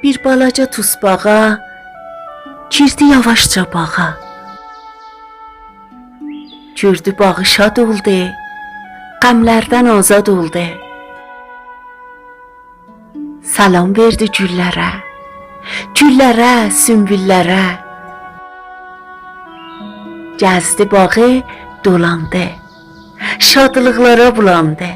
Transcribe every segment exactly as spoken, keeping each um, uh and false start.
بیر بالاجا توسباغا گیردی یاواشجا باغا. گؤردو باغی شاد اولدو، غملردن آزاد اولدو. سلام وئردی گوللره، گوللره، سونبوللره. گزدی باغی، دولاندی، شادلیقلارا بولاندی.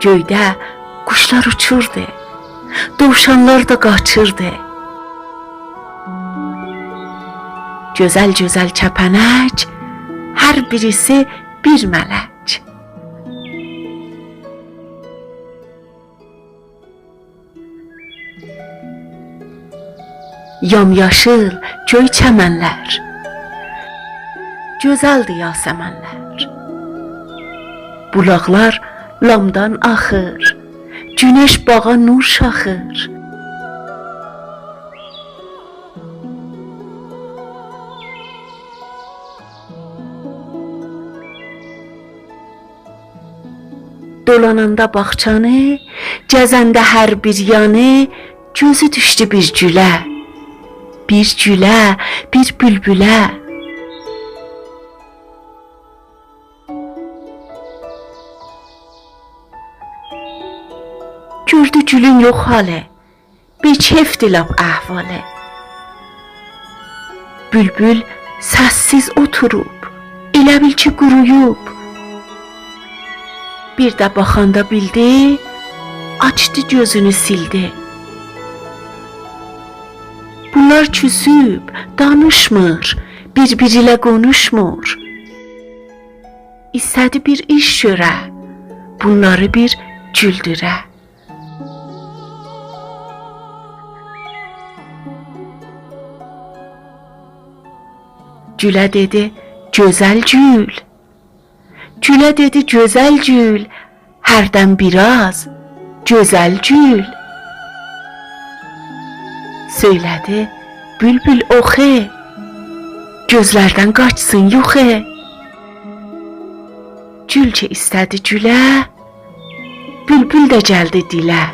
گؤیده قوشلار اوچوردو، دووشانلار دا قاچیردی. گؤزل-گؤزل کپنک، هر بیریسی بیر ملک. یام‌یاشیل گؤی چمنلر، گؤزلدیر یاسمنلر. بولاقلار لامدان آخیر، گونش باغا نور شاخیر. دولاناندا باغچانی، گزنده هر بیر یانی، گؤزو دوشدو بیر گوله. بیر گوله، بیر بولبوله. گؤردو گولون یوخ حالی، بی‌کئفدی لاپ احوالی. بولبول سس‌سیز اوتوروب، ائله بیل کی قورویوب. بیر ده باخاندا بیلدی، آچدی گؤزونو سیلدی. بونلار کوسوب دانیشمیر، بیر-بیری ایله قونوشمور. ایسته‌دی بیر ایش گؤره، بونلاری بیر گولدوره. گوله دئدی: «گؤزل گول.» گوله دئدی: «گؤزل گول، هردن بیر آز گؤزل گول.» سؤیله‌دی: «بولبول اوخو، گؤزلردن قاچسین یوخو.» گول کی ایسته‌دی گوله، بولبول ده گلدی دیله.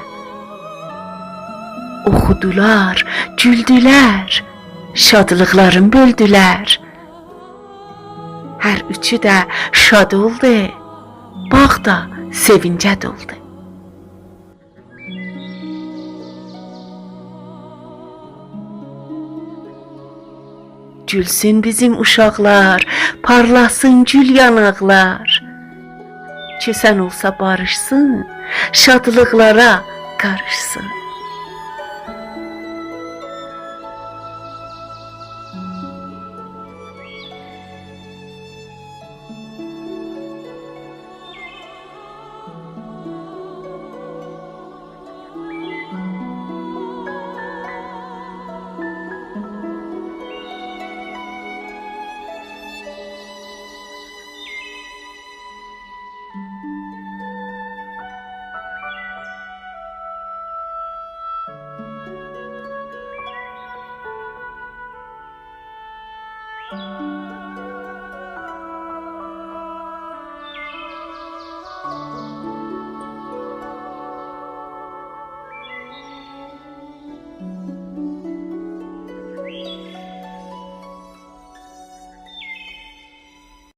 اوخودولار، گولدولر، شادلیقلارین بؤلدولر. هر اوچو ده شاد اولدو، باغ دا سئوینجه دولدو. گولسون بیزیم اوشاقلار، پارلاسین گول یاناقلار. کؤسن اولسا باریشسین، شادلیقلارا قاریشسین.